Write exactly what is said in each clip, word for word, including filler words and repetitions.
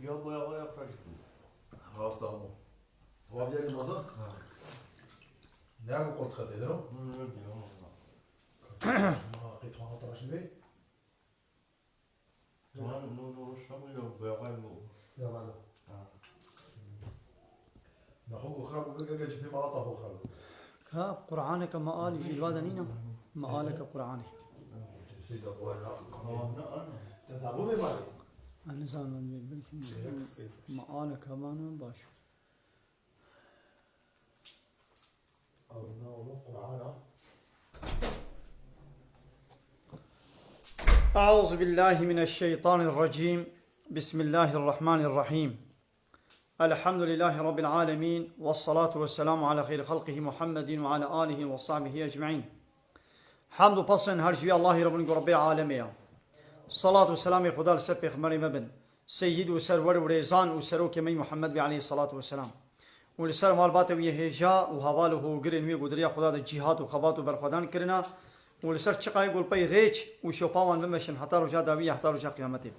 Ya boyağa ya xweş bû. Rast ama. Wa bir yeri mazak. Ne bu kot katedro? Hı, hı, hı. Ma qit ma tıraş bey. Tamam, no, no, şamil ya boyağa mı? Ya valla. Ha. Naxwe ku xirab bû, bike cihê mala te xwe xirab bû. Ka Qur'aneke me alî jî li wa de nîne. Me aleke Qur'anê. Seyda bu ne? Tamam, ne, ne? Te dabû bê malê? Ez nizanim, belkî me aleke mane baş. Ew ne oğlum, Qur'an a. أعوذ بالله من الشيطان الرجيم. بسم الله الرحمن الرحيم. الحمد لله رب العالمين، والصلاة والسلام على خير خلقه محمد وعلى آله وصحبه أجمعين. Hamd û pesn her ji wî Allahî Rabbin ku Rabbê alemê ya. Salat û selamê Xuda li ser pêxemberê me bin. Seyyid û serwer û rêzan û serokê me Muhammed bê aleyhissalatu vesselam. Û li ser malbatê wî yê hêja û heval û hogirên wî ku di riya Xuda de cîhat û xebat û berxwedan kirina. Û li ser çiqayê ku li pey rêç û şopa wan bimeşin heta roja dawî ya heta roja qiyametê.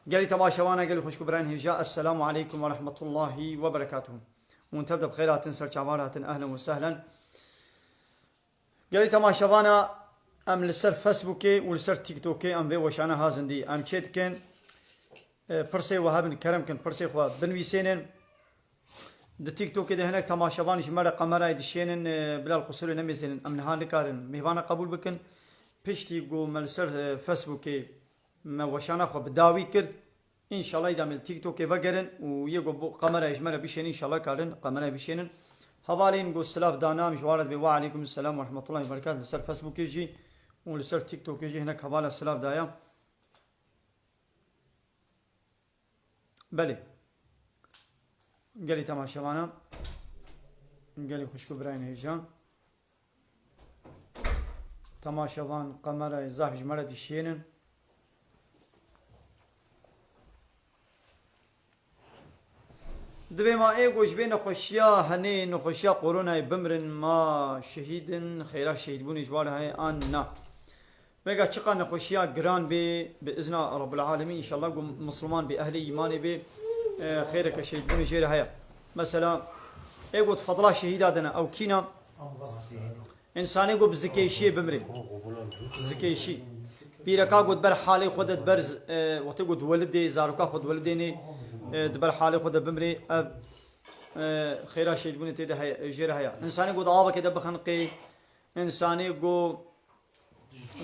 Gelî temaşevana, gelî xwişk û birayên hêja, Esselamu aleykum ve rahmetullahi ve berekatuhu. Hûn tev de bi xêr hatin, ser çavan hatin, ehlen ve sehlen. Gelî temaşevana, em li ser Facebookê û li ser TikTokê em vê weşana hazin dî. Em çê dikin, e, pirsê we hebin, kerem kin, pirsê xwe binivîsênin. Di TikTokê de hinek temaşevan ji me re kamerayê dişênin, e, bila li qusûrê nemêzênin. Em niha nikarin mêvana qebûl bikin. Piştî ku me li ser, e, Facebookê me weşana xwe bi dawî kir, înşallah îda me li TikTokê vegerin û yê ku bo kamerayê ji me re bişênin, înşallah karin kamerayê bişênin. Hevalên ku silav dana, em ji wan re dibê, "Wa aleykum selam ve rahmetullahi ve berekatuh." Li ser Facebookê jî û li ser TikTokê jî hinek hevala silav daya. Belê. Gelî temaşevana, gelî xwişk û birayên hêja. Temaşevan, kamerayê zaf ji me re dişênin. Dibê ma ê ku ji vê nexweşiya henê, nexweşiya koronayê bimrin, ma şehîd in, xêra şehîdbûnê ji wan re heye an na? Vega çiqa nexweşiya giran bê, bi izna Rabbul Alemîn, înşallah ku Misliman bê, ehlê îmanê bê, e, xêreke şehîdbûnê jê re heye. Mesela, ê ku di fedla şehîda de ne, ew kî ne? Însanê ku bi zikêşiyê bimrê. Zikêşî. Pîreka ku di ber halê xwe de, di ber z-, e, wextê ku diwelidê, zaroka xwe diwelidênê, e, di ber halê xwe de bimrê, ev, e, xêra şehîdbûnê tê de heye, jê re heye. Însanê ku di avekê de bixeniqê, însanê ku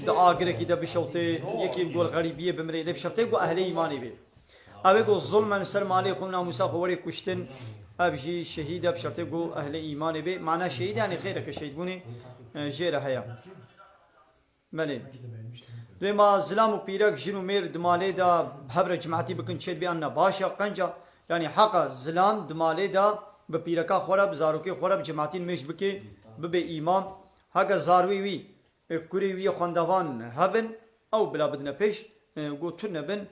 di agirekî de bişewtê, yekî ku li xerîbiyê bimrê, lê bi şertê ku ehlê îmanê bê. Ew ê ku zulmen ser malê xwe û namûsa xwe werê kuştin, ev jî şehîd e, bi şertê ku ehlê îmanê bê. Mana şehîd, yanî xêreke şehîdbûnê, e, jê re heye. Belê. Dibê ma zilam û pîrek, jin û mêr di malê de bi hev re cimetî bikin, çê dibê an ne? Baş e, qenc e. Yanî heq e zilam di malê de bi pîreka xwe re, bi zarokê xwe re, bi cimetî nimêj bike, bibe îmam. Heke zarwê wî, e, kurê wî yê xwendevan hebin, ew bila bidine pêş, e, ku tune bin,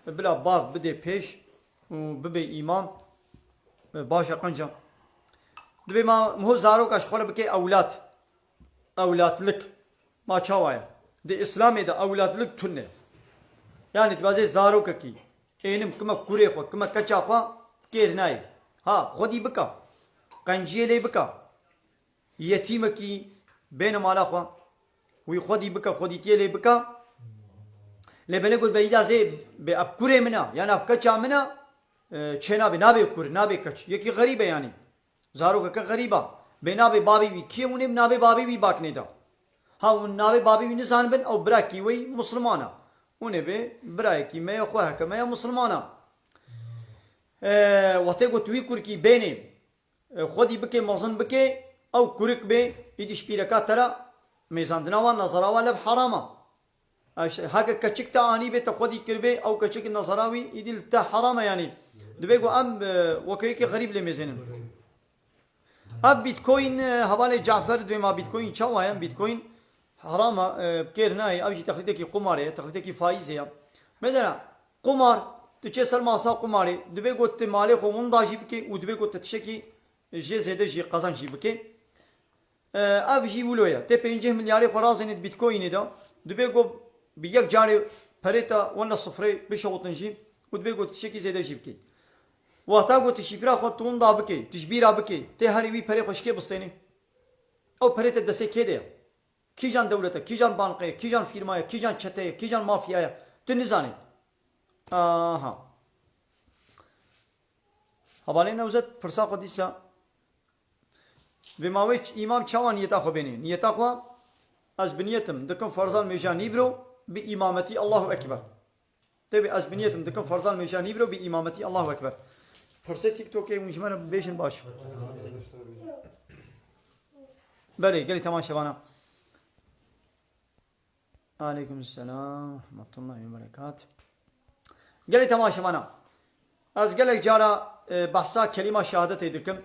bila bav bidê pêş û bibe îmam, e, baş e, qenc e. Dibê ma miho zaroka ji xwe re bike ewlad. Ewlatlik. Ma çawa ye? Di Îslamê de ewlatlik tune. Yanî dibazê zarokekî ênim kime kurê xwe, kime keça xwe kêr nayê. Ha, xwedî bika. Qenciyê lê bika. Yetîmekî bêne mala xwe. Wî xwedî bika, xwedîtiyê lê bika. Lê belê got beyîda zê bê ev kurê min e, yan ev keça min e, e, çê nabe, nabe kur, nabe keç. Yekî xerîb e yanî. Zarokeke xerîb a. Bê navê bavê wî kî ye, hûn ê bi navê bavê wî bak nêda. Ha hûn navê bavê wî nizanibin, ew birakî wê yî musliman a. Hûn ê bê birayekî me ye, xweheke me ye musliman a. E, wextê ku tu wî kurkî bênê, e, xwedî bikê, mezin bikê, ew kurik bê, îdî ji pîreka te re mêzandina wan, nezara wan lev heram a. Eş-, heke keçik te anî bê, te xwedî kiribê, ew keçik nezara wî, îdî li te heram e, yanî. Dibê ku em, e, weke yekê xerîb lê mêzênin. Ev Bitcoin, e, hevalê Cafer dibê ma Bitcoin çawa ye? Bitcoin heram e, e, kêr nayê, ev jî texlîdekî qumarê ye, texlîdekî faîzê ye. Medera, qumar, tu çê ser masa qumarê, dibê ku tu malê xwe winda jî bikê û dibê ku tu tiştekî jê zêde jî qezenc jî bikê. E, ev jî wilo ye. Tê pêncî milyarê xwe razênê di Bitcoinê de. Dibê ku bi yek carê perê te wenda sifrê bişewtin jî Û dibê ku tu tiştekî zêde jî bikî. Wexta ku tu şîfra xwe tu winda bikî, tu ji bîra bikî, tê herî wî perê xwe ji kê bistênî? Ew perê te destê kê de ye? Kîjan dewlet e, kîjan banqe ye, kîjan fîrma ye, kîjan çete ye, kîjan mafya ye? Tu nizanî. Aha. Hevalê Newzet pirsa xwe dîsa. Bê ma wê ç-, îmam çawa niyeta xwe bênê? Niyeta xwe, ez bi niyetim dikim ferzan mêja nîbro bi îmametî Allahu Ekber. Tê bê ez bi niyetim dikim ferzan mêja nîbro bi îmametî Allahu Ekber. Pirsê TikTokê hûn ji me re bêjin baş. Belê, gelî temaşevana. Aleykum selam, rahmetullahi ve berekat. Gelê temaşevana. Ez gelek cara, e, behsa kelîma şehadetê dikim.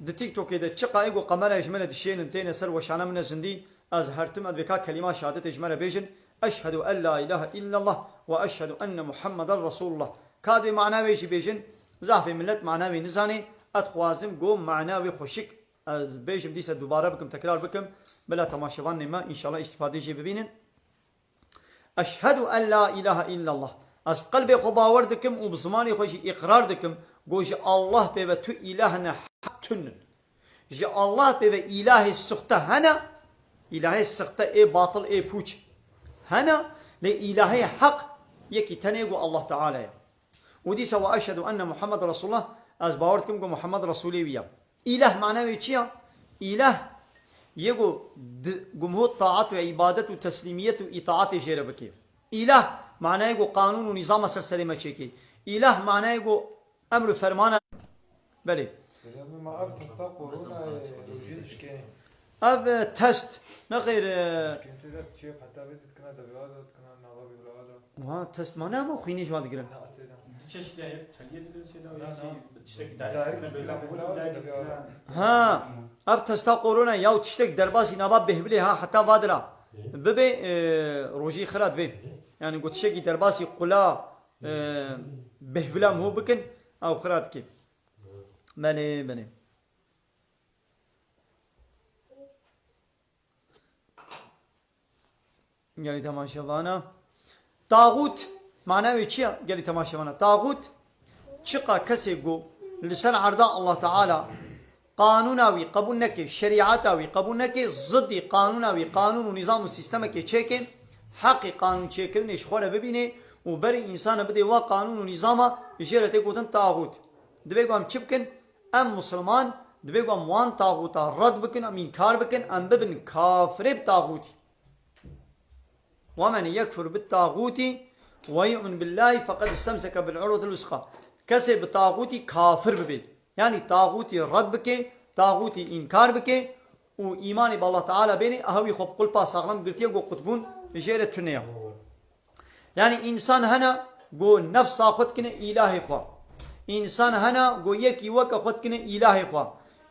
Di TikTokê de çiqa ê ku qemera ji min re dişênin têne ser weşana min e zindî, ez her tim ez bêka kelîma şehadetê ji me re bêjin. Eşhedû en la ilahe illallah ve eşhedû enne Muhammeden Resulullah. Ka divê mana wê jî bêjin, zehfê millet mana wê nizanê, ez dixwazim ku mana wê xweşik ez bêjim, dîsa dubare bikim, tekrar bikim, bila temaşevanê me înşallah îstîfadê jê bibînin. Eşhedû en la ilahe illallah. Ez bi qelbê xwe bawer dikim û bi zimanê xwe jî îqrar dikim, ku ji Allah pê ve tu îlah ne, heq tu nin. Ji Allah pê ve îlahê sixte hene, îlahê sixte ê batil ê pûç hene, lê îlahê heq yekî tenê ku Allah Teala ye. Û dîsa we eşhedû enne Muhammed Resulullah, ez bawer dikim ku Muhammed Resulê wî ye. Îlah mana wê çi ya? Îlah yê ku di-, gumhot taat û îbadet û teslîmiyet û îtaatê jê re bike. Îlah manayê ku qanûn û nîzama ser serê me çêkê. Îlah manayê ku emr û fermana, belê. Hocam, ma ev testa korona, e, rojî dişkênê. Ev, e, test. Nexêr, e, dişkên tê de çi heta vê ditkine devra de, ditkine nava vî vila de. Ha, test mane ama xwînê ji wan digirin. Di çeşîdê heye, teliyê dibin sêda û yekî bi tiştekî direkt dikine bêhna, direkt dikine. Ha, ev testa korona ya û tiştek derbasî nava bêhvilê ha heta vadira bibe, e, rojî xira dibe. Yani got tiştekî derbasî qula, e, bêhvila mho bikin, ew xira dike. Belê, belê. Gelî temaşevana. Taxût, mana wê çi ye? Gelî temaşevana. Taxût, çiqa kesê ku li ser erda Allah Teala qanûna wî qebûl neke, şerîeta wî qebûl neke, zidî qanûna wî, qanûn û nîzam û sîstemekê çêke, heqê qanûn çêkirinê ji xwe re bibîne û berê însana bidê wa qanûn û nîzama, jê re tê gotin taxût. Divê ku em çi bikin? Em misilman divê ku em wan taxûta red bikin, em înkar bikin, em bibin kafirê bi taxûtî. ومن يكفر بالطاغوت ويؤمن بالله فقد استمسك بالعروة الوثقى. Kesê bi taxûtî kafir bibe, yanî taxûtî red bike, taxûtî înkar bike û îmanê bi Allah Teala bêne, eha wî xwe bi qulpa saxlem girtiye ku qutbûn jê re tune ye. Yanî însan hene ku nefsa xwe dikine îlahê xwe. Însan hene ku yekî weke xwe dikine îlahê xwe.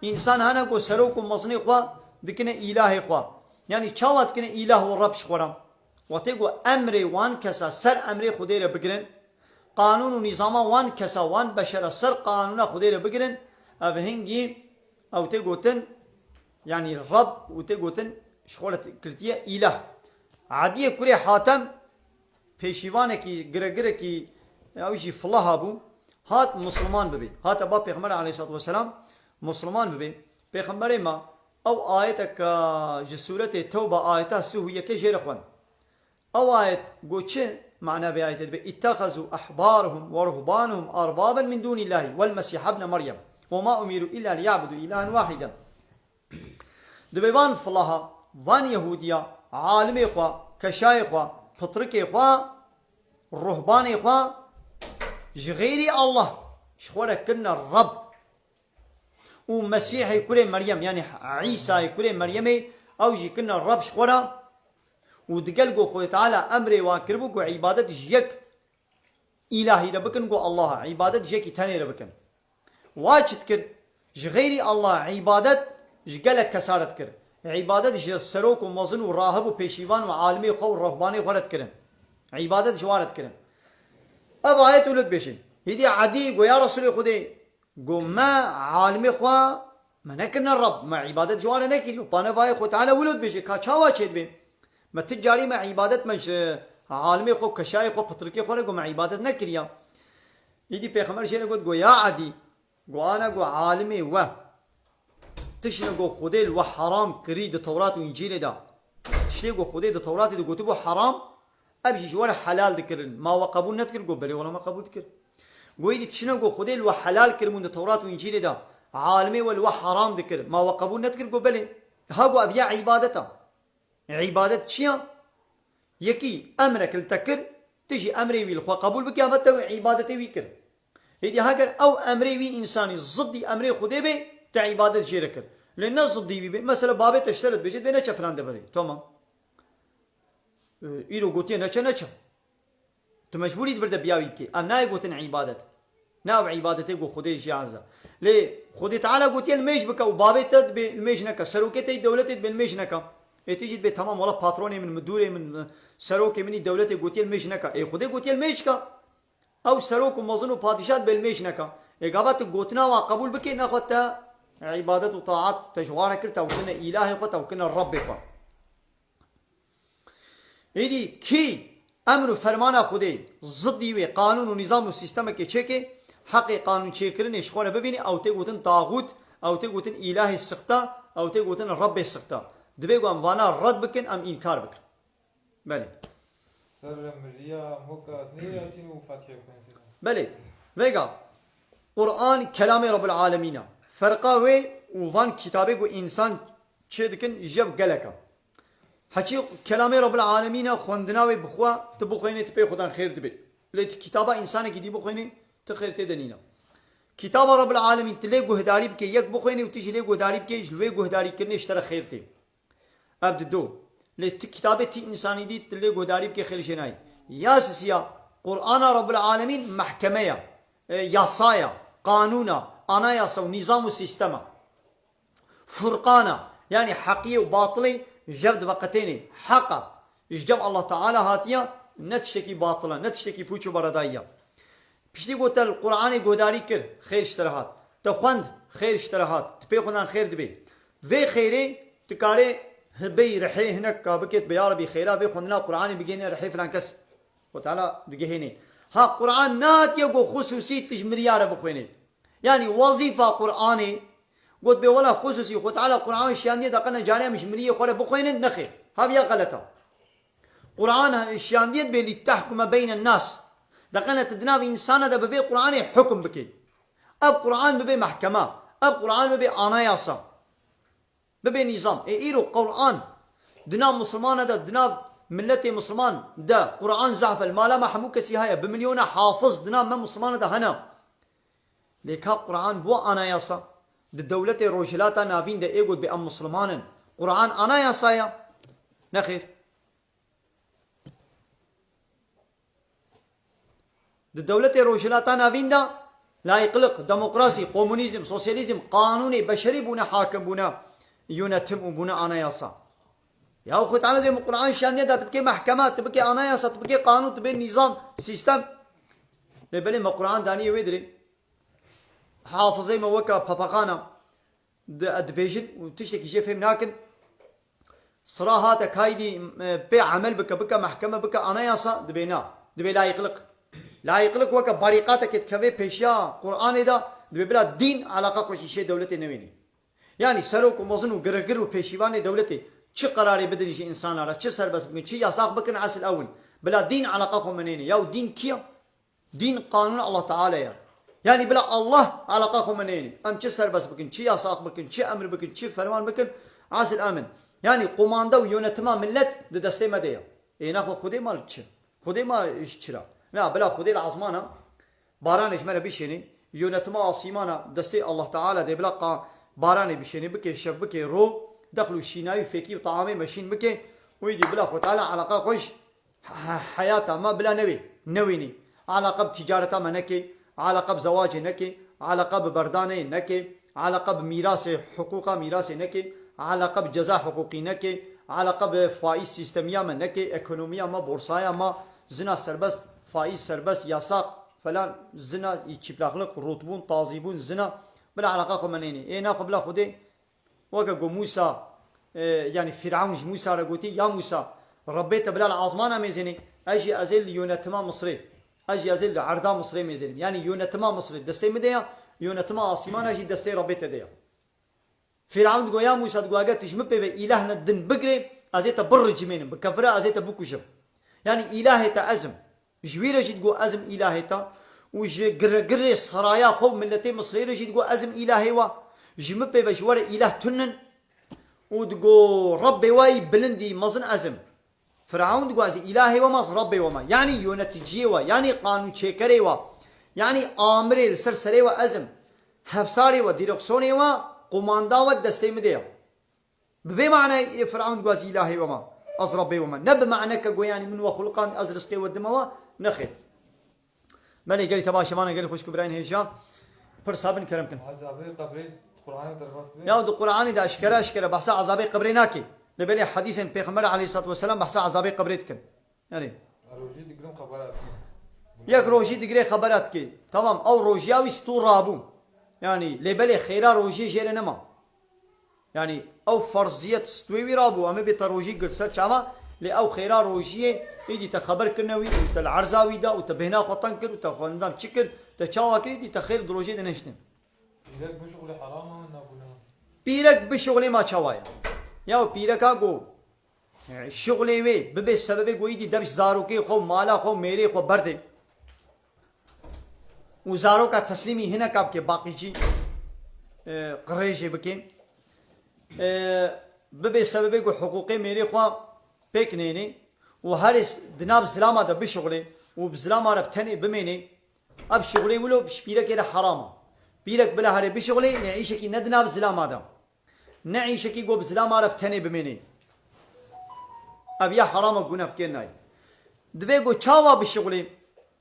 Însan hene ku serok û mezinê xwe dikine îlahê xwe. Yanî çawa dikine îlah û reb ji xwe re? Wextê ku emrê wan kesa ser emrê Xwedê re bigirin, qanûn û nîzama wan kesa, wan beşera ser qanûna Xwedê re bigirin, ev hingî ew tê gotin, yanî Reb û tê gotin ji xwe re girtiye îlah. Ediyê kurê Hatem pêşîvanekî, giregirekî, ew jî filaha bû, hat misilman bibê. Hate ba Pêxember aleyhissalatu vesselam misilman bibê. Pêxemberê me ew ayeteke ji sûretê Tewba, ayeta sih û yekê jê re xwend. Ew ayet got çi? Mana vê ayetê dibe: "İttehazu ahbarahum ve ruhbanahum arbaben min dunillahi vel Mesih ibne Meryem ve ma umiru illa liya'budu ilahen wahiden." Dibe van filaha, van Yehûdiya, alimê xwe, keşayê xwe, pitrikê xwe, ruhbanê xwe ji xeyrî Allah ji xwe re kirine Reb. Û Mesîhê kurê Meryem, yanî Îsayê kurê Meryemê, ew jî kirine Reb ji xwe re û digel ku Xwedê Teala emrê wan kiribû ku îbadet ji yek îlahî re bikin, ku Allah e, îbadet ji yekî tenê re bikin. Wa çi dikir? Ji xeyrî Allah îbadet ji gelek kesa re dikir. Îbadet ji serok û mezin û rahib û pêşîvan û alimê xwe û rehbanê xwe re dikirin. Îbadet ji wan re dikirin. Ev ayet wilo dibêje. Hîdî Edî got, ya Resûlê Xwedê, Got, me alimê xwe, me nekirine Reb, me îbadet ji wan re nekiriyo. Panevayê Xwe Teala wilo dibêje, ka çawa çêdibe? Me ti carî me îbadet me ji alimê xwe, keşayê xwe, pitrikê xwe re got, me îbadet nekiriya. Îdî Pêxember jê re got, go ya Edî, go ana go alimê we. Tiştine go Xwedê li we heram kirî di Tewrat û Încîlê de. Tiştê go Xwedê di Tewratê de gotibû heram, ev jî ji we re helal dikirin. Ma we qebûl nedikir? Go belê, wela me qebûl dikir. Go îdî tiştine go Xwedê li we helal kiribûn di Tewrat û Încîlê de, alimê we li we heram dikir. Ma we qebûl nedikir? Go belê. Ha go ev ya îbadet e. Îbadet çi ya? Yekî emrek li te kir, tu jî emrê wî li xwe qebûl bikî, ama te wê îbadetê wî kir. Êdî heger ew emrê wî însanî ziddî emrê Xwedê bê, te îbadet jê re kir. Lê ne ziddî wî bê. Mesela babê te ji te re dibêje, dibê neçe filan deverê. Tamam. Îro gotiye neçe, neçe. Tu mecbûrî di vir de biya wî bikî. Ev nayê gotin îbadet. Ne ev îbadetê ku Xwedê jê erza. Lê Xwedê Teala gotiye li mêj bike û babê te dibê li mêj neke. Serokê te yî dewletê dibê li mêj neke. Ê tu jî dibê temam, wela patronê min, midûrê min, serokê min yî dewletê gotiye li mêj neke. Ê Xwedê gotiye li mêj ke. Ew serok û mezin û padîşah dibê li mêj neke. Ê gava tu gotina wa qebûl bikê, nexwe te îbadet û taat te ji wa re kir, te û kine îlahê xwe, te û kine Rebbê xwe. Êdî kî emr û fermana Xwedê ziddî wê qanûn û nîzam û sîstemekê çêke, heqê qanûn çêkirinê ji xwe re bibîne, ew tê gotin taxût, ew tê gotin îlahê sixta, ew tê gotin Rebbê sixta. Divê ku em vana red bikin, em înkar bikin. Belê. Ser miriya em weka ez nê Yasîn û Fatihê bixwînin. Belê. Vêga, Quran kelamê Rabbil Alemîn e. Ferqa wê û van kitabê ku însan çê dikin, jev gelek e. Heçî kelamê Rabbil Alemîn e, xwendina wê bi xwe tu bixwînî, tu pê xwedan xêr dibê. Lê tu kitaba însanekî dî bixwînî, tu xêr tê de nîne. Kitaba Rabbil Alemîn tu lê guhdarî bikê, yek bixwînî û tu jî lê guhdarî bikê, ji li wê guhdarîkirinê ji te re xêr tê. Ev di do. Lê tu kitabê tî însanî dî tu lê guhdarî bikê, xêr jê nayê. Ya sisiya, Qur'ana Rabbil Alemîn mehkeme ye, e, yasa ye, qanûn e, anayasa û nîzam û sîstem e. Furqan e, yanî heqiyê û batilê jev diveqetênê. Heq e, ji cem Allah Teala hatiye, ne tiştekî batil e, ne tiştekî pûç û beredayî ye. Piştî ku te li Qur'anê guhdarî kir, xêr ji te re hat. Te xwend, xêr ji te re hat. Tu pê xwedan xêr dibê. Vê xêrê tu karê hibey rihê hinek ka bikêt, bi ya Rebî xêra vê xwendina Qur'anê bigihîne rihê filan kes. Xwe Teala digihênê. Ha Qur'an nehatiye ku xusûsî tu ji miriya re bixwênê. Yanî wezîfa Qur'anê, got bê wela xusûsî Xwe Teala Qur'an şiyandiye, de qene carê em ji miriyê xwe re bixwênin, nexêr. Hev ya xelet e. Qur'an şiyandiye dibê lîtehkume beynen nas. De qene tu di nav însana de bi vê Qur'anê hukm bikî. Ev Qur'an bibe mehkema. Ev Qur'an bibe anayasa. Bibe nîzam. Ê îro Qur'an di nav Musulmana de, di nav miletê Musulman de Qur'an zehf e. Li mala me hemû kesî heye. Bi milyona hafiz di nav me Musulmana de hene. Lê ka Qur'an bû anayasa? Di dewletê Rojhilata Navîn de ê got bê em Musulman in, Qur'an anayasa ye? Nexêr. Di dewletê Rojhilata Navîn de layîqlik, demokrasî, komunîzm, sosyalîzm, qanûnê beşerî bûne, hakim bûne, yönetim û bûne anayasa. Ya Xwedê Teala dê min Qur'an şiyandiye da, tu bikê mehkema, tu bikê anayasa, tu bikê qanûn, tu bê nîzam, sîstem. Lê belê me Qur'an daniye wê dirê. Hafizê me weka papaqana di-, dibêjin û tiştekî jê fêm nakin. Sira hate kaydî, e, pê emel bike, bike mehkeme, bike anayasa, dibê na. Dibê layîqlik. Layîqlik weke barîqatekê dikeve pêşiya Qur'anê de, dibê bila dîn eleqa xwe ji îşê dewletê newênê. Yanî serok û mezin û girgir û pêşîvanê dewletê çi qerarê bidin ji însana re, çi serbest bikin, çi yasax bikin, esil ew in. Bila dîn eleqa xwe me neyne. Yaw dîn kî ye? Dîn qanûn Allah Teala ye. Yanî bila Allah eleqa xwe me neyne. Em çi serbest bikin, çi yasax bikin, çi emir bikin, çi ferman bikin, esil em in. Yanî qumanda û yönetima millet di destê me de ye. Ê naxwe Xwedê ma li çi? Xwedê ma ji çi re? Na, bila Xwedê li ezmana baranê ji me re bişênê, yönetima asîmana destê Allah Teala dê bila qa-, baranê bişênê, bike şev, bike ro, dexl û şînayî û fêkî û taamê me şîn bike, û îdî bila Xwe Teala eleqa xwe ji he-, he-, heyata me bila newê, newênê. Eleqa bi ticareta me neke, eleqa bi zewacê neke, eleqa bi berdanê neke, eleqa bi mîrasê, hiqûqa mîrasê neke, eleqa bi ceza hiqûqî neke, eleqa bi faîz sîstemiya me neke, ekonomiya me, borsaya me, zina serbest, faîz serbest, yasax, falan, zina, çîplaxlik, rûtbûn, tazîbûn, zina, bila eleqa xwe me neyne. Ê naxwe bila Xwedê, weke ku Mûsa, e, yanî Fîrewn ji Mûsa re gotî, ya Mûsa, Rebbê te bila li azmana mêzênê, ez jî ez ê li yönetima Misrê. Ez jî ez ê li erda Misrê mêzênim. Yanî yönetima Misrê destê min de ya, yönetima asîmana jî destê Rebbê te de ya. Fîrewn digo, ya Mûsa, digo, eger tu ji min pê ve îlehne din bigirê, ez ê te biricimênim, bi kefira ez ê te bikujim. Yanî îlahê te ez im. Ji wî re jî digo, ez im îlahê te. Û ji giregirê seraya xwe û miletê Misrê re jî digo, ez im îlahê we. Ji min pê ve ji we re îleh tunin. Û digo, Rebbê we yî bilindî mezin ez im. Firaun digo, ez îlahê we me, ez Rebbê we me. Yanî yöneticiyê we, yanî qanûnçêkerê we, yanî amirê li ser serê we ez im. Hevsarê we, dîreksonê we, qumanda we destê min de ye. Bi vê manayê Firaun digo, ez îlahê we me, ez Rebbê we me. Ne bi maneke go, yanî min we xuliqand, ez rizqê we dime we, nexêr. Belê gelî te baş e, vana gelî xwişk û birayên hêja. Pirsa bin kerem kin. Azabê qebrê Qur'anê derbas bê. Ya di Qur'anê de eşkere eşkere behsa azabê qebrê nake. Lê belê hedîsên Pêxember aleyhissalatu vesselam behsa azabê qebrê dikin. Erê. Rojî digirim xebera dikin. Yek rojî digirê xebera dike. Tamam, ew rojiya wî stû rabû. Yanî lê belê xêra rojiyê jê re nema. Yanî ew ferziyet stûyê wî rabû, em ê bê te rojî girt ser çava, lê ew xêra rojiyê êdî te xeber kirine wî û te li erza wî da û te bêhna xwe teng kir û te xwe nizam çi kir, te çawa kir, êdî te xêr di rojê de nehiştin. Pîrek bişuxulê heram e, ne gunah? Pîrek bişuxulê ma çawa ye? Ya pîreka go, e, şuxulê wê bibe sebebê go êdî dev ji zarokê xwe û mala xwe û mêrê xwe berdê. Û zaroka teslîmî hineka bike, baqîcî, e, qirêjê bike. E, bibe sebebê ku hiqûqê mêrê xwe pêk nênê û herê s-, di nav zilama de bişuxulê û bi zilama re bi tenê bimênê, ev şuxulê wilo ji pîrekê re heram e. Pîrek bila herê bişuxulê, lê îşekî ne di nav zilama de. Ne îşekî ku bi zilama re bi tenê bimênê. Ev ya heram e, gune bikê nayê. Divê ku çawa bişuxulê?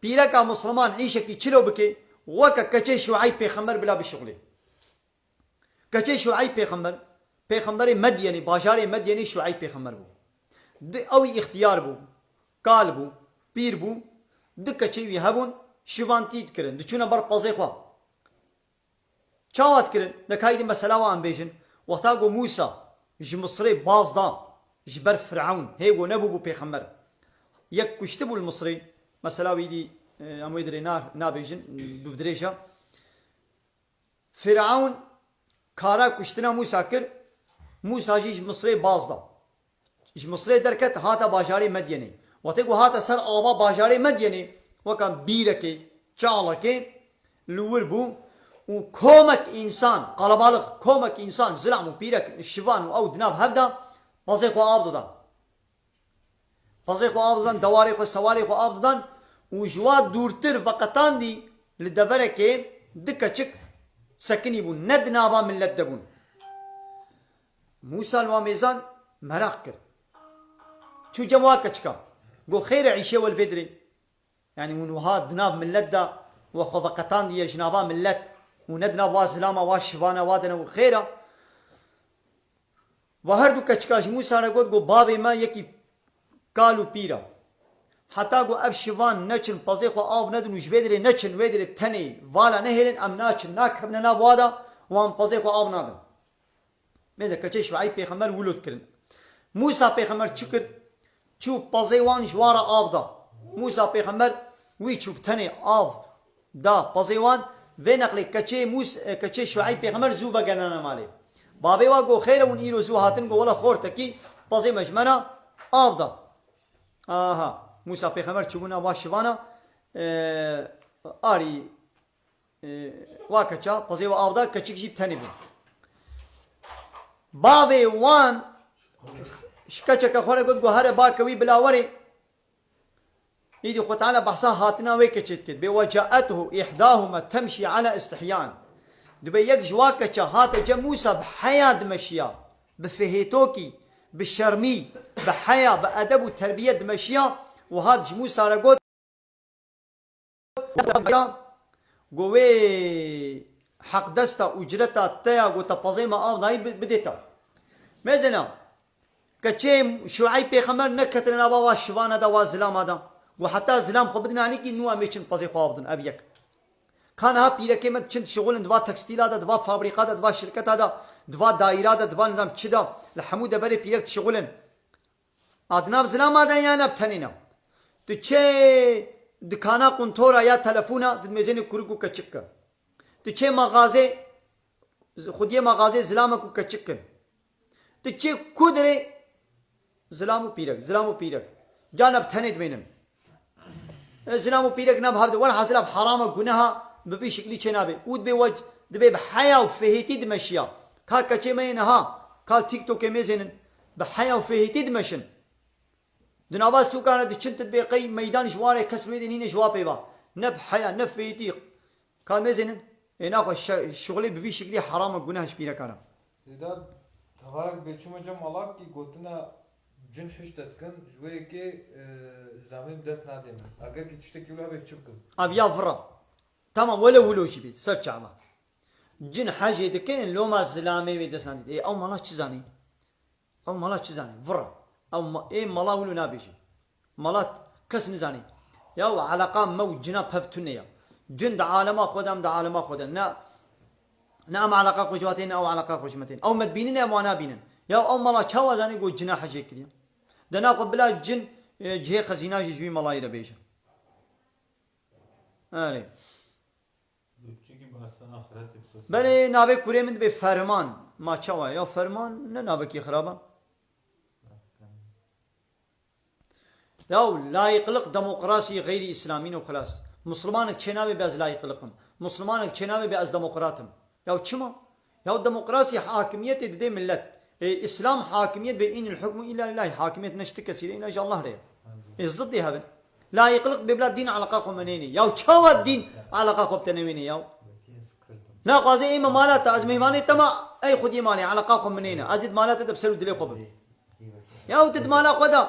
Pîreka Misliman îşekî çilo bike, weke keçê Şueyb pêxember bila bişuxulê. Keçê Şueyb pêxember, pêxemberê Medyenê, bajarê Medyenê Şueyb pêxember bû. Di, ew îxtiyar bû, kal bû, pîr bû, du keçê wî hebûn, şivantî dikirin, diçûne ber pezê xwe. Çawa dikirin? De ka êdî mesela wan bêjin. Wexta ku Mûsa ji Misirê baz da ji ber Firewn, hê ku nebûbû pêxember. Yek kuştibû li Misirê. Mesela wî dî, e, em wê dirê na-, nabêjin, dûvdirêj e. Firewn kara kuştina Mûsa kir. Mûsa jî ji Misirê baz da. Ji Misirê derket, hate bajarê Medyenê. Wextê ku hate ser ava bajarê Medyenê, weka bîrekê, çalekê li wir bû û komek însan, qelebalix, komek însan, zilam û pîrek, şivan û ew di nav hev de pezê xwe av didan. Pezê xwe av didan, dewarê xwe, sewarê xwe av didan û ji wa dûrtir veqetandî li deverekê du keçik sekinî bûn, ne di nava milet de bûn. Mûsa li wan mêzan meraq kir. Çû cem wa keçika. Got, xêr e, îşê we li vê dirê? Yanî hûn wiha di nav milet de we xwe veqetandiye ji nava milet û ne di nav wa zilama, wa şivana, wa de ne û xêr e? Ve her du keçika ji Mûsa re got, got, bavê me yekî kal û pîr e. Heta ku ev şivan neçin pezê xwe av nedin û ji vê dirê neçin, wê dirê tenê vala nehêlin, em naçin, nakevine nav wa de, wan pezê xwe av nadin. Mêze keçê Şueyb pêxember wilo dikirin. Mûsa pêxember çi kir? Çû pezê wan ji wa re av da. Mûsa pêxember wî çû bi tenê av da pezê wan. Vê neqlê keçê Mûs-, e, keçê Şueyb pêxember zû vegeriyane malê. Bavê wa got, xêr e, hûn îro zû hatin, got, wela xortekî pezê me ji me re av da. Aha, Mûsa pêxember çûbûna wa şivana, e, arî, e, wa keça, pezê wa av da, keçik jî bi tenê bû. Bavê wan ji keçeke xwe re got, got, here bake wî bila werê. Îdî Xwe Teala behsa hatina wê keçê dike. Dibê, "Ve caethu ihdahuma temşî ala istihyan." Dibê yek ji wa keça hate cem Mûsa bi heya dimeşiya, bi fihêtokî, bi şermî, bi heya, bi edeb û terbiyet dimeşiya û hat ji Mûsa re got, "Go wê heqdesta, ucreta te ya, go te pezê me av dayî, bi-, bidê te." Mêzena, keçê Şueyb pêxember neketine nava wa şivana de, wa zilama de. Go heta zilam xwe bidin alîkî, nû em ê çin pezê xwe av bidin, ev yek. Ka niha pîrekê me diçin dişixulin, di va tekstîla de, di va fabrîka de, di va şirketa de, di va daîra de, di va nizam çi de, li hemû deverê pîrek dişixulin. A di nav zilama de ya ne bi tenê ne? Tu çê Dikana quntora ya telefona, tu dimêzênê kurik û keçik ke. Tu çê maxazê, xwediyê maxazê zilamek û keçik ke. Tu çê ku dirê zilam û pîrek, zilam û pîrek. Ca ne bi tenê dimênin. E, zilam û pîrek ne bi hev de. Welhasil ev herama guneha bi vî şiklî çê nabe. Û dibê we, dibê bi heya û fêhêtî dimeşiya. Ka keçê me yê niha, ka TikTokê mêzênin. Bi heya û fêhêtî dimeşin. Di nava sûkan de diçin, tu dibê qey meydan ji warê kes mêdê nîne ji wa pê va. Ne bi heya, ne fêtî. Ka mêzênin. Ê naxwe şe-, şixulê bi vî şiklî heram e, guneh ji pîrekan e. Sêda, tevarek bê çûme cem malak kî gotine cin hişte dikin, ji wê yekê, e, zilamê bi dest nadê min. Eger kî tiştekî wilo hebe çi bikim? Abi ya vira. Tamam, wele wilo jî bî. Ser çava. Cin hecê dikin, loma zilamê wê dest nadê. Ê, ew mala çi zanî? Ew mala çi zanî? Vira. Ew ma-, ê mala wilo nabêjî. Mala t-, kes nizanî. Ya eleqa me û cina pev tune ya. Cin di alema xwe de, em di alema xwe de. Ne, ne em eleqa xwe ji wa tên, ne ew eleqa xwe ji me tên. Ew me dibînin, em wana bînin. Ya ew mala çawa zanî ku cina hecê kiriye? De naxwe bila cin, e, cihê xezîna jî ji wî malayî re bêje. Erê. Çikî behsa axiretê bixwe. Belê navê kurê min dibê Ferman. Ma çawa ya Ferman ne navekî xirab e. Ya layıklık demokrasi gayri İslami û xilas. Muslimanek çênavê be ez layıklık im. Muslimanek çênavê be ez demokrat im. Ya çima? Ya demokrasi hakimiyetê didê millet. E, İslam hakimiyet be inil hukmu illa lillahi. Hakimiyet ne ji ti kesî re, illa ji Allah re ye. E, ziddê hebin. Layıklık bê bila dîn alaqa xwe me nênê. Ya çawa dîn alaqa xwe bi te newênê ya? Naxwaze ê me mala te, ez mêvanê te ma, ey xwediyê malê, alaqa xwe me nêne. Ez ê di mala te de bi ser û dilê xwe bim. Ya tu di mala xwe de,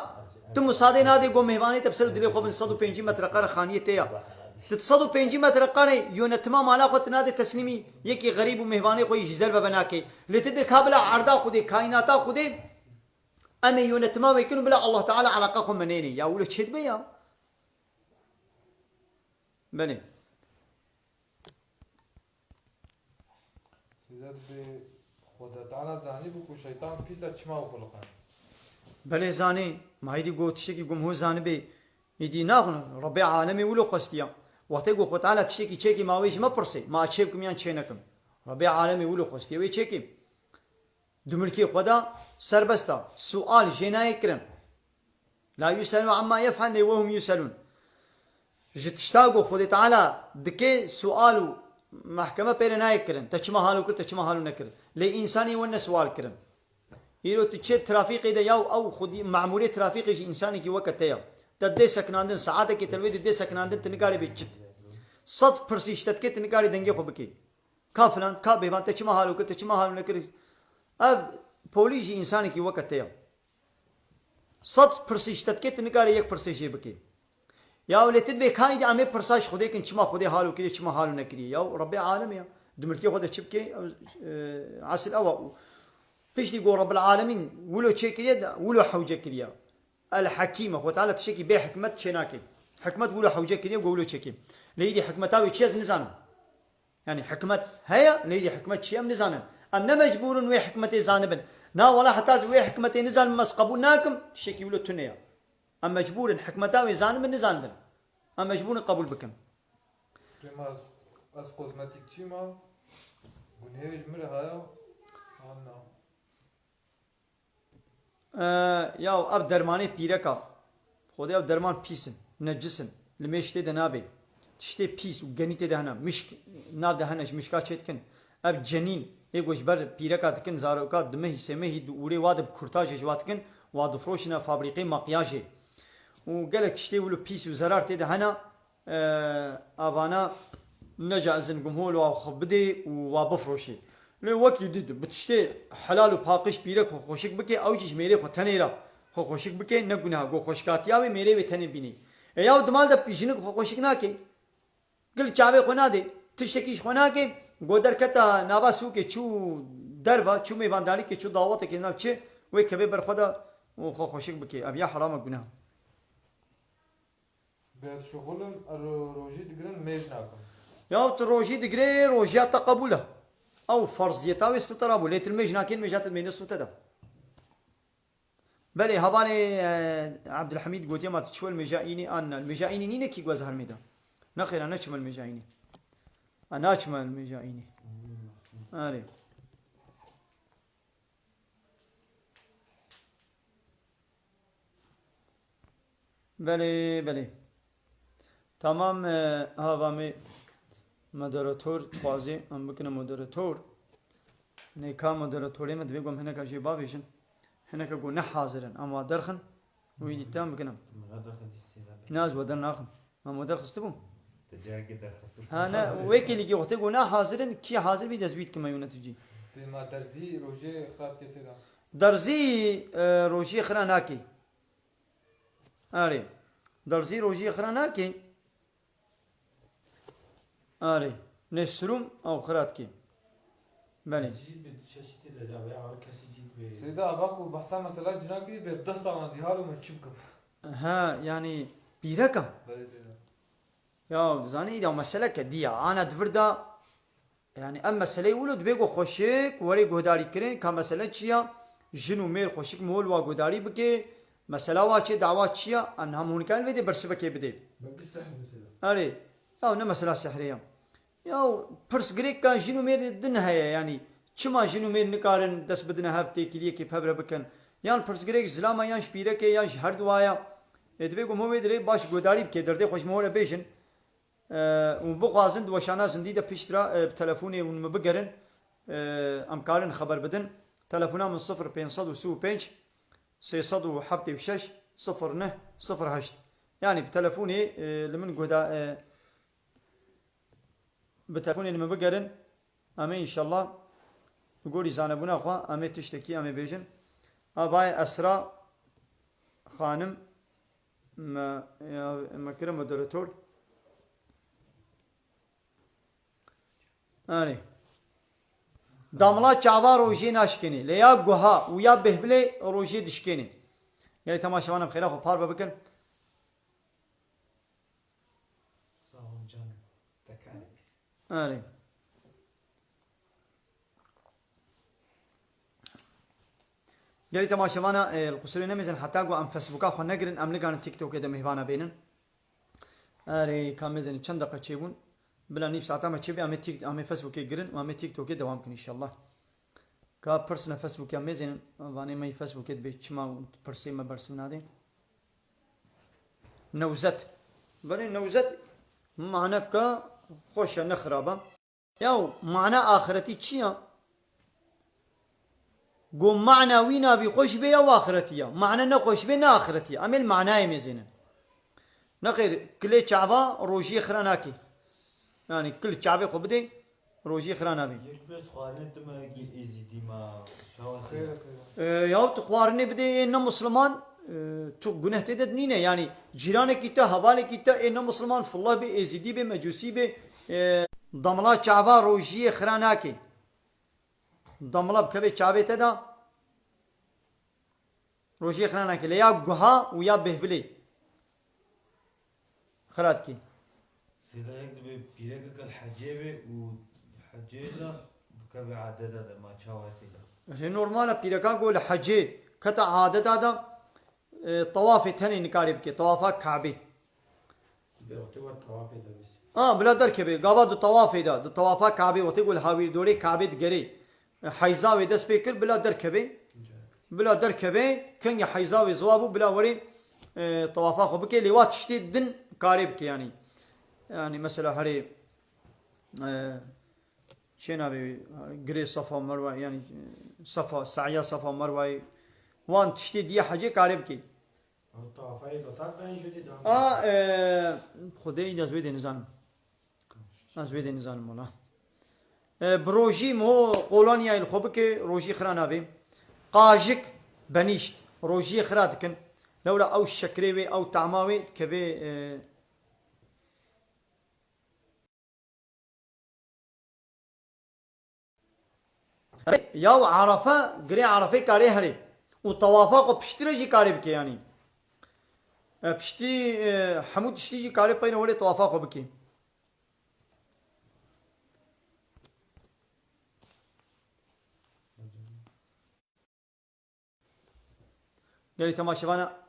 tu musadê nadê go mêvanê te bi ser û dilê xwe bin sed û pêncî metreqare xaniyê te ya. Tu di sed û pêncî metreqare yönetima mala xwe tu nadê teslîmî yekî xerîb û mêvanê xwe yî ji derve venakê. Lê tu dibê ka bila erda Xwedê, kaînata Xwedê, em ê yönetima wê kin û bila Allah Teala alaqa xwe me nênê. Ya wilo çêdibe ya. Belê. Sêde dibê Xweda Teala zanîbû ku şeytan pîs e, çima wî xuliqand? Belê zanî. Ma êdî got tiştekî gumhû zanibê. Êdî naxwin. Rebbê alemê wilo xwestiya. Wextê ku Xweda Teala tiştekî çêkî ma wê ji me pirsê. Ma çê bikim yan çê nekim. Rebbê alemê wilo xwestiye wê çêkî. Di milkê xwe de serbest e. Sual jê nayê kirin. La yuselu amma yef'el lê wehum yuselun. Ji tişta ku Xwedê Teala dike sual û mehkeme pê re nayê kirin. Te çima halo kir, te çima halo nekir. Lê însanê we ne sual kirin. Îro tu çê trafîqê de yaw ew xwedî memûrê trafîqê jî însanekî weke te ya. Te dê sekinandin, saetekê te li wê dê dê sekinandin, tu nikarî bê çit. Sed pirsî ji te dike, tu nikarî dengê xwe bikê. Ka filan, ka bêvan, te çima halo kir, te çima halo nekir? Ev polîs jî însanekî weke te ya. Sed pirsî ji te dike, tu nikarî yek pirsê jê bikê. Ya lê tu dibê kayî de em ê pirsa ji Xwedê kin, çima Xwedê halo kiriye, çima halo nekiriye. Ya Rebbê alemê ya. Di milkê xwe de çi bikê, ew, e, esil ew e. Piştî ku Rebbil Alemîn wilo çê kiriye, wilo hewce kiriye. El Hekîm e, Xwedê Teala tiştekî bê hikmet çê nake. Hikmet wilo hewce kiriye, ku wilo çêkê. Lê îdî hikmeta wê çi ez nizanim. Yani hikmet heye, lê îdî hikmet çi em nizanin. Em ne mecbûr in wê hikmetê zanibin. Na wela heta ez wê hikmetê nizanim, ez qebûl nakim, tiştekî wilo tune ye. Em mecbûr in hikmeta wê zanibin, nizanibin. Em mecbûr in qebûl bikin. Dema ez, ez kozmetîkçî me, gunehê ji min re heye, an na? Ee, ya ev dermanê pîreka. Xwedê ev derman pîs in, necis in. Limêj tê de nabe. Tiştê pîs û genî tê de hene. Mişk nav de hene, ji mişka çê dikin. Ev cenîn, ê ku ji ber pîreka dikin, zaroka di mehî, sê mehî, di ûrê wa de bi kurtajê ji wa dikin, wa difroşine fabrîqê makyajê. Û gelek tiştê wilo pîs û zerar tê de hene. Ee, avana ne caiz in gumhol wa xwe bidê û wa bifroşê. Lê wekî dî bi tiştê helal û paqij pîrek xwe xweşik bike, ew jî ji mêrê xwe tenê re xwe xweşik bike, ne guneh e. Go xweşikatiya wê mêrê wê tenê bînî. E, yaw di mal de jinik xwe xweşik nake. Gil çavê xwe nadê. Tiştekî ji xwe nake. Go derketa nava sûkê çû derva, çû mêvandarîkê, çû dawetekê nav çi, wê kevê ber xwe de û xwe xweşik bike. Ev ya heram e, guneh e. Bê ez şixul im, ro-, rojî digirim, mêj nakim. Ya tu rojî digirê, rojiya te qebûl e. Ew ferziyeta wê stû te rabû. Lê tu mêj nakên, mêja te dimêne stû te de. Belê, hevalê, e, Ebdulhemîd gotiye, ma tu çi wel mêja înî an ne? Mêja înî nîne kî ku ez hermê de. Nexêra, neçim el mêja înî. A, naçim el mêja înî. Erê. Belê, belê. Tamam, e, ha, va me moderator dixwaze, em bikine moderator. Nêka moderatorê me divê ku em hineka jê bavêjin. Hineka ku ne hazir in, em wa derxin. Wî dî tam bikin em. Min re derxin dî sîne be. Ne, ez we dernaxim. Em we derxistibû. Te carekê derxistibû. Ha, ne, wê kêlîkî wextê ku ne hazir in, kî hazir bî dest wî dikime yöneticî. Pê ma derzî rojê xira dike sêda. Derzî, e, rojê xira nake. Erê. Derzî rojê xira nake. Erê. Nê sirum ew xira dike. Belê. Jî bi çeşitî de ya veya her kesî cî bi. Seyda, ava ku behsa mesela cinan kiriye, bi dest ana zî halo me çi bikim? Ha, yanî pîrek e. Belê Seyda. Ya, dizanî, îda mesele ke diya. Ana di vir de, yanî, em meseleyê wilo dibê ku xweşik werê guhdarî kirin, ka mesele çi ya? Jin û mêr xweşik mihol wa guhdarî bike, mesela wa çi, dawa çi ya? Em niha hûn karin vê dê bersivekê bidê. Belkî sihr mesela. Erê. Ya, ne mesela sihrê ya. Ya, pirsgirêka jin û mêr din heye, yanî, çima jin û mêr nikarin dest bidine hev têkiliyekê bi hev re bikin? Yan pirsgirêk ji zilama, yan ji pîrekê, yan ji her duwaya. Ê, divê ku hûn wê dilê baş guhdarî bike, derdê xwe ji mihol re bêjin. E, û bixwazin di weşana zindî de piştre, e, bi telefonê hûn min bigerin, e, em karin xeber bidin. Telefona min sifir pênc sed û sî û pênc, sê sed û heftê û şeş, sifir neh, sifir heşt. Yanî bi telefonê, e, li min guhda-, e, bi telefonê li min bigerin. Em ê înşallah bi gorî zanebûna xwe, em ê tiştekî, em ê bêjin. Avayê Esra Xanim, Me, ya, me kire moderator. Erê. Damla çava rojê naşkênê. Lê ya guha û ya bêhvilê rojê dişkênê. Gelê temaşevan em xêra xwe parve bikin. Sağ olun canım. Tekrarım. Erê. Gelî temaşevana, e, li qusurê nemêzin heta ku em Facebooka xwe negirin, em nigarin TikTokê de mêvana bênin. Erê, ka mêzin çend deqa çêbûn. Bila nîv saeta me çêbê, em ê Tik-, em ê Facebookê girin û em ê TikTokê dewam kin înşallah. Ka pirsine Facebookê em mêzin, vanê me yî Facebookê dibê çima pirsê me bersiv nadê. Newzet. Berê newzet maneka xweş e, ne xirab e. Yaw, mana axiretî çi ya? Go mana wî navî xweş bê ya axiretî ya. Mana ne xweş bê ne axiretî ya. Em ê li manayê mêzênin. Nexêr, kilê çava rojiyê xira nake. Yani kil çavê xwe bidê, rojiyê xira nabê. Yek bes xwarinê dime gî êzîdî ma şawa sê. Xêr, xêr. E, yaw tu xwarinê bidê ê ne musliman, e, tu guneh tê de nîne. Yani cîranekî te, hevalekî te ê ne musliman, fillah bê, êzîdî bê, mecûsî bê, e, damla çava rojiyê xira nake. Damla bikeve çavê te de, rojiyê xira nake. Lê ya guha û ya bêhvilê xira dikê. Sêda yek dibe pîrekeke li hecê be û hecê de bikeve adeta de, ma çawa sêda? Rê normal e, pîreka ku li hecê kete adeta de, e, tawafê tenê nikarê bike, tawafa Kabê. Bi wextê we tawafê de bî. A, bila derkeve, gava di tawafê de, di tawafa Kabê, wextê ku li hawîrdorê Kabê digerê, e, heyza wê dest pê kir, bila derkeve. Bila derkeve, kengê heyza wê ziwa bû, bila werê, e, tawafa xwe bike, lê wa tiştê din karê bike, yanî. Yanî mesela herê, e, çê navê, girê Safa Merwa, yanî, e, Safa, se'ya Safa Merwayê, wan tiştê diye hecê karê bike. Ew tawafayê betal be, jû dî devam. A, e, Xwedê, ez wê dê nizanim. Ez wê dê nizanim wala. E, bi rojî mo kolonyayê li xwe bike, rojî xira nabê. Qajik benîşt, rojiyê xira dikin. Lewra ew şekrê wê, ew tama wê dikeve, e, Yaw Erefe, girê Erefê karê herê. Û tawafa xwe piştî re jî karê bike yanî. E, piştî, e, hemû tiştî jî karê peyre werê tawafa xwe bike. Gelî temaşevana